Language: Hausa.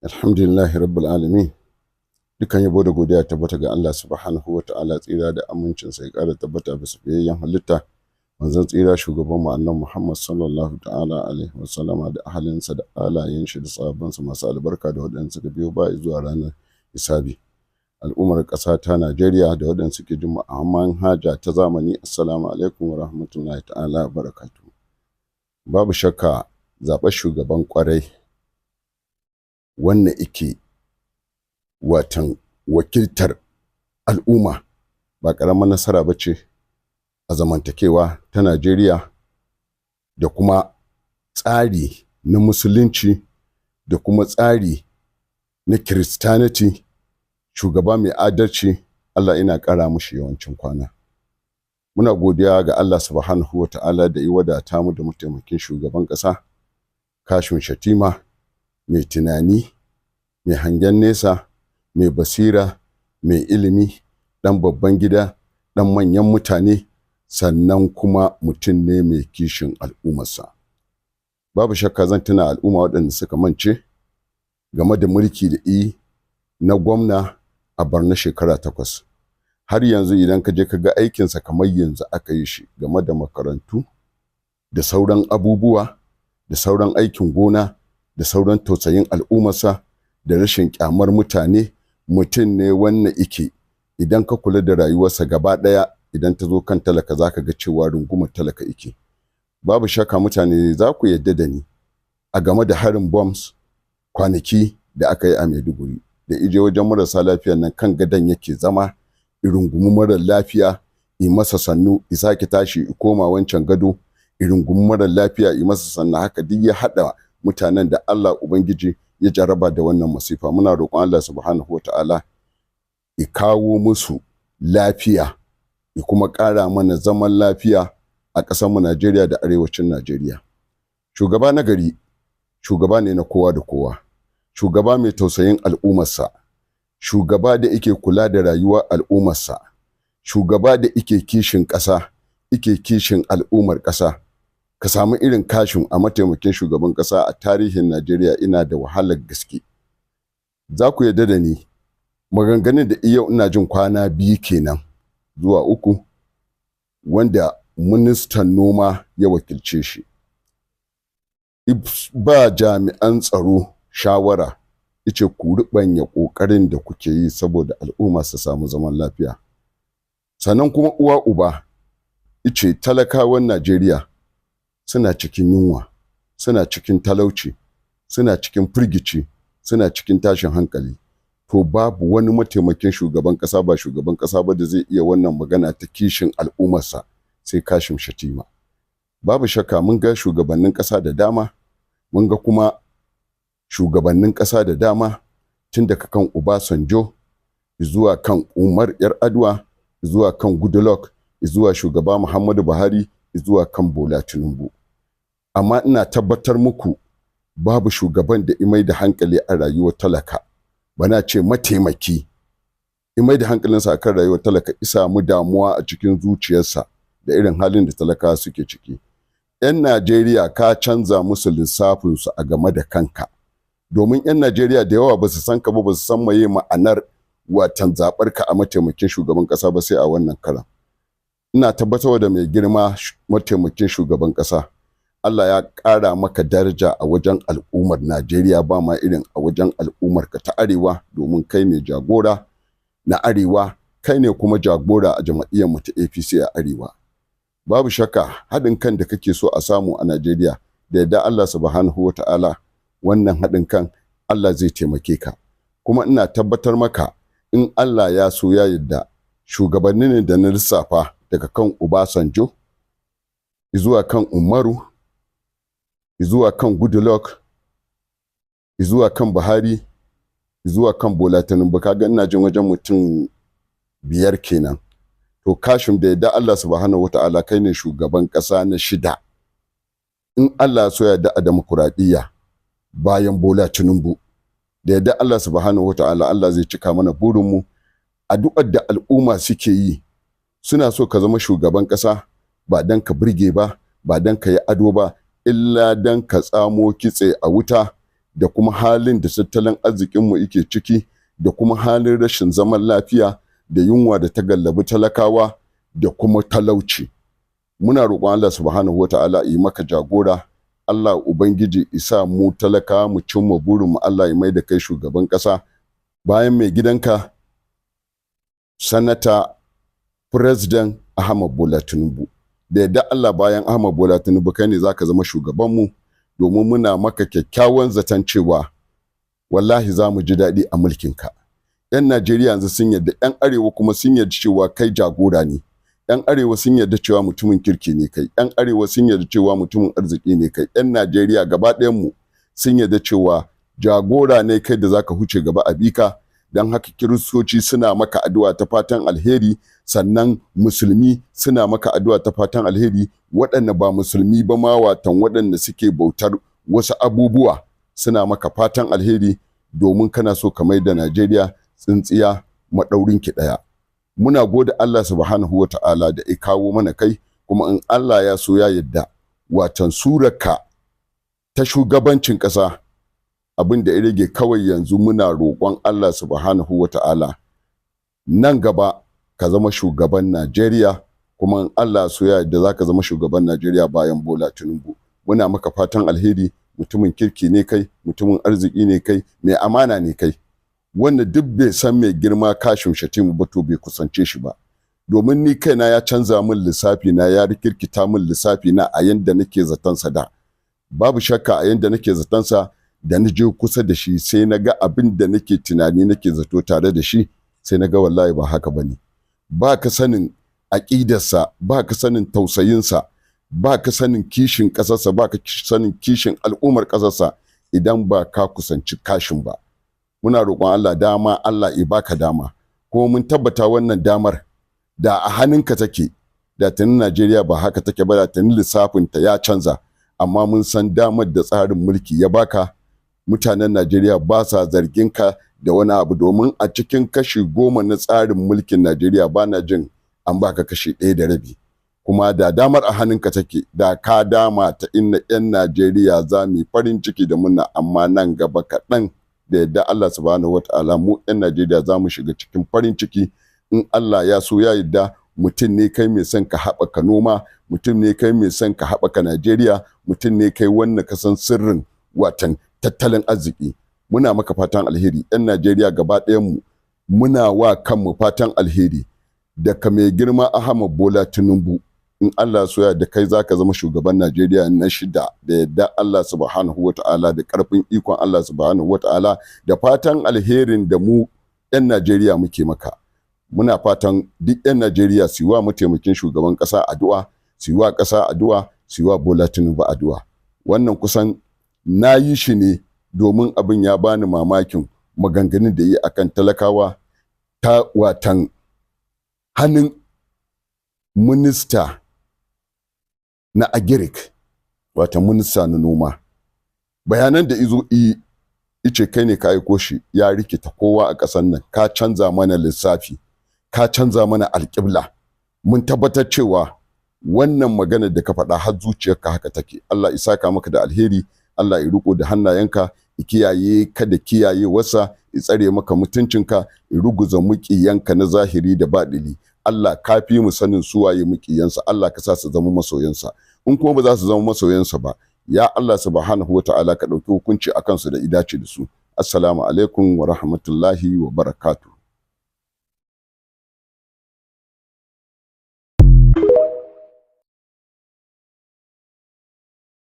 Alhamdulillahi rabbil alamin. Dukan yabo da godiya tabbata ga Allah subhanahu wa ta'ala, tsira da amincin sai ƙara tabbata bisa fiyayyen halitta, manzon tsira, shugaban mu annabi Muhammad sallallahu ta'ala alaihi wa sallama, da ahalinsa da alayen shi da sahabbansa masu albarka, da waɗanda suka biyo ba zuwa ranar hisabi. Al'ummar ƙasa ta Najeriya da waɗanda suke jin mu a manhaja ta zamani, assalamu alaikum wa rahmatullahi ta'ala wa barakatuh. Babu shakka, zaɓar shugaban ƙwarai wannan ike watan wakiltar al'umma ba ƙaramar nasara ba ce a zamantakewa ta Najeriya da kuma tsari na Musulunci da kuma tsari na Kiristaniti. Shugaba mai adalci, Allah ina ƙara mushi yawancin kwana. Muna godiya ga Allah subhanahu wa ta'ala da ya wadata mu da mataimakin shugaban ƙasa Kashim Shatima, mai tunani, mai hangen nesa, mai basira, mai ilimi, ɗan babban gida, ɗan manyan mutane, sannan kuma mutum ne mai kishin al'ummarsa. Babu shakka, zan tuna al'umma waɗanda suka mance game da mulki da i na gwamna a Borno shekara 8. Har yanzu idan ka je ka ga aikinsa, kamar yanzu aka yi shi, game da makarantu da sauran abubuwa da sauran aikin gona da sauran tausayin al'ummarsa da rashin kyamar mutane. Mutum ne wannan ike idan ka kula da rayuwarsa gaba ɗaya, idan ta zo kan talaka, za ka ga cewa rungumar talaka ike. Babu shakka, mutane za ku yadda da ni a game da harin bombs kwanaki da aka yi a Maiduguri, da ije wajen marasa lafiyan nan, kan gadon yake zama, i rungumi mara lafiya, i masa sannu, i sake tashi i koma wancan gado, i rungumi mara lafiya, i masa sannu. Haka duk ya haɗa mutanen da Allah Ubangiji ya jaraba da wannan masifa. Muna roƙon Allah subhanahu wata'ala ya kawo musu lafiya, ya kuma ƙara mana zaman lafiya a ƙasarmu Najeriya da arewacin Najeriya. Shugaba na gari shugaba ne na kowa da kowa, shugaba mai tausayin al'ummarsa, shugaba da yake kula da rayuwar al'ummarsa, shugaba da yake kishin ƙasa, yake kishin al'ummar ƙasa. Ka samu irin Kashim a mataimakin shugaban ƙasa a tarihin Najeriya ina da wahalar gaske. Za ku yarda da ni, maganganun da yau ina jin kwana 2 kenan zuwa 3, wanda ministan noma ya wakilce shi ba jami'an tsaro shawara, yace ku ruɓanya ƙoƙarin da kuke yi saboda al'umma su samu zaman lafiya. Sannan kuma uwa uba, yace talakawan Najeriya suna cikin yunwa, suna cikin talauci, suna cikin firgici, suna cikin tashin hankali. To, babu wani mataimakin shugaban ƙasa, ba shugaban ƙasa ba, da zai iya wannan magana ta kishin al'ummarsa sai Kashim Shatima. Babu shakka, mun ga shugabannin ƙasa da dama, mun ga kuma shugabannin ƙasa da dama, tun daga kan Obasanjo zuwa kan Umar Yar'adua, zuwa kan Goodluck, zuwa shugaba Muhammadu Buhari, zuwa kan Bola Tinubu. Amma ina tabbatar muku, babu shugaban da imai da hankali a rayuwar talaka, bana ce mataimaki imai da hankalinsa akan rayuwar talaka, isa mu damuwa a cikin zuciyarsa da irin halin da talakawa suke ciki. 'Yan Najeriya, ka canza musu lissafinsu a game da kanka, domin 'yan Najeriya da yawa ba su san ka ba, ba su san maye ma'anar watan zaɓar ka a mataimakin shugaban ƙasa ba sai a wannan karan. Ina tabbatarwa da mai girma mataimakin shugaban ƙasa, Allah ya ƙara maka daraja a wajen al'ummar Najeriya, ba ma irin a wajen al'ummar ka ta Arewa, domin kai ne jagora na Arewa, kai ne kuma jagora a jam'iyyar mu ta APC a Arewa. Babu shakka, haɗin kan da kake so a samu a Najeriya, da yadda Allah subhanahu wa ta'ala, wannan haɗin kan Allah zai taimake ka. Kuma ina tabbatar maka, in Allah ya so ya yarda, shugabannin da na lissafa, daga kan Obasanjo zuwa kan Umaru, zuwa kan Goodluck, zuwa kan Buhari, zuwa kan Bola Tinubu, kaga ina jin wajen mutum biyar kenan. To, Kashim, da yadda Allah subhanahu wata'ala, kai ne shugaban ƙasa na shida in Allah so yarda a demokuraɗiyya bayan Bola Tinubu. Da yadda Allah subhanahu wata'ala, Allah zai cika mana burinmu. Addu'ar da al'umma suke yi, suna so ka zama shugaban ƙasa ba don ka burge ba, ba don ka yi ado ba, illa don ka tsamo kitse a wuta. Da kuma halin da tattalin arzikinmu yake ciki, da kuma halin rashin zaman lafiya da yunwa da ta gallabi talakawa da kuma talauci. Muna roƙon Allah Subhanahu wa Ta'ala yi maka jagora. Allah Ubangiji isa mu talaka mu cimma burinmu, Allah ya mai da kai shugaban ƙasa bayan mai gidanka, Sanata President Ahmad Bola Tinubu. Da yadda Allah, bayan Ahmad Bola Tinubu, kai ne zaka zama shugabanmu, domin muna maka kyakkyawan zaton cewa wallahi za mu ji daɗi a mulkinka. 'Yan Najeriya yanzu sun yarda, 'yan Arewa kuma sun yarda cewa kai jagora ne. 'Yan Arewa sun yarda cewa mutumin kirki ne kai. 'Yan Arewa sun yarda cewa mutumin arziki ne kai. 'Yan Najeriya gaba ɗayan mu sun yarda cewa jagora ne kai da zaka huce gaba a bika. Don haka Kiristoci suna maka addu'a ta fatan alheri, sannan Musulmi suna maka addu'a ta fatan alheri, waɗanda ba Musulmi ba ma, watan waɗanda suke bautar wasu abubuwa, suna maka fatan alheri, domin kana so ka mai da Najeriya tsintsiya maɗaurin ki ɗaya. Muna gode Allah Subhanahu wa Ta'ala da ya kawo mana kai, kuma in Allah ya so ya yadda, watan surarka ta shugabancin ƙasa, abin da ya rage kawai yanzu, muna roƙon Allah Subhanahu wa Ta'ala nan gaba ka zama shugaban Najeriya, kuma in Allah so ya yadda za ka zama shugaban Najeriya bayan Bola Tinubu. Muna maka fatan alheri. Mutumin kirki ne kai, mutumin arziki ne kai, mai amana ne kai. Wanda duk bai san mai girma Kashim Shettima ba, to bai kusance shi ba, domin ni kaina ya canza min lissafi na, ya rikirkita min lissafi na a yanda nake zaton sa da. Babu shakka, a yanda nake zaton sa da, na je kusa da shi sai na ga abin da nake tunani, nake zato tare da shi, sai na ga wallahi ba haka bane. Ba ka sanin aƙidarsa, ba ka sanin tausayinsa, ba ka sanin kishin ƙasarsa, ba ka sanin kishin al'ummar ƙasarsa idan ba ka kusanci Kashim ba. Muna roƙon Allah dama, Allah ya baka dama, kuma mun tabbata wannan damar da a hannunka take, da tuni Najeriya ba haka take ba, da tuni lissafinta ya canza. Amma mun san damar da tsarin mulki ya baka, mutanen Najeriya ba sa zargin ka da wani abu, domin a cikin kashi 10 na tsarin mulkin Najeriya, ba na jin an baka kashi 1.5. Kuma da damar a hannunka take, da ka dama ta inna 'yan Najeriya za mu yi farin ciki da murna. Amma nan gaba kaɗan, da yadda Allah Subhanahu wataala, mu 'yan Najeriya za mu shiga cikin farin ciki in Allah ya so ya yarda. Mutum ne kai mai son ka haɓaka noma, mutum ne kai mai son ka haɓaka Najeriya, mutum ne kai wanda ka san sirrin watan tattalin arziki. Muna maka fatan alheri. 'Yan Najeriya gaba ɗayan mu muna wa kanmu fatan alheri daga mai girma Ahmad Bola Tinubu. In Allah so ya da, kai zaka zama shugaban Najeriya na shida, da yadda Allah Subhanahu wata'ala, da karfin ikon Allah Subhanahu wata'ala, da fatan alherin da mu 'yan Najeriya muke maka. Muna fatan duk 'yan Najeriya su yi wa mataimakin shugaban ƙasa addu'a, su yi wa ƙasa addu'a, su yi wa Bola Tinubu addu'a. Wannan kusan na yi shi ne domin abin ya bani mamakin maganganun da yi akan talakawa ta watan hannun minista na agric, wata minista na noma. Bayanan da izo ice kai ne ka aiko shi ya rikita kowa a ƙasar nan. Ka canza mana lissafi, ka canza mana alƙibla. Mun tabbatar cewa wannan magana da ka faɗa har zuciyarka haka take. Allah ya saka maka da alheri. Allah ya riko da hannayenka, ya kiyaye ka da kiyayewarsa, ya tsare maka mutuncinka, ya ruguza muƙiyanka na zahiri da baɗini. Allah ka fi mu sanin suwaye muƙiyansa. Allah ka sa su zama masoyansa. In kuma ba za su zama masoyansa ba, ya Allah Subhanahu wata'ala, ka ɗauki hukunci akan su da idace da su. Assalamu alaikum wa rahmatullahi wa barakatuh.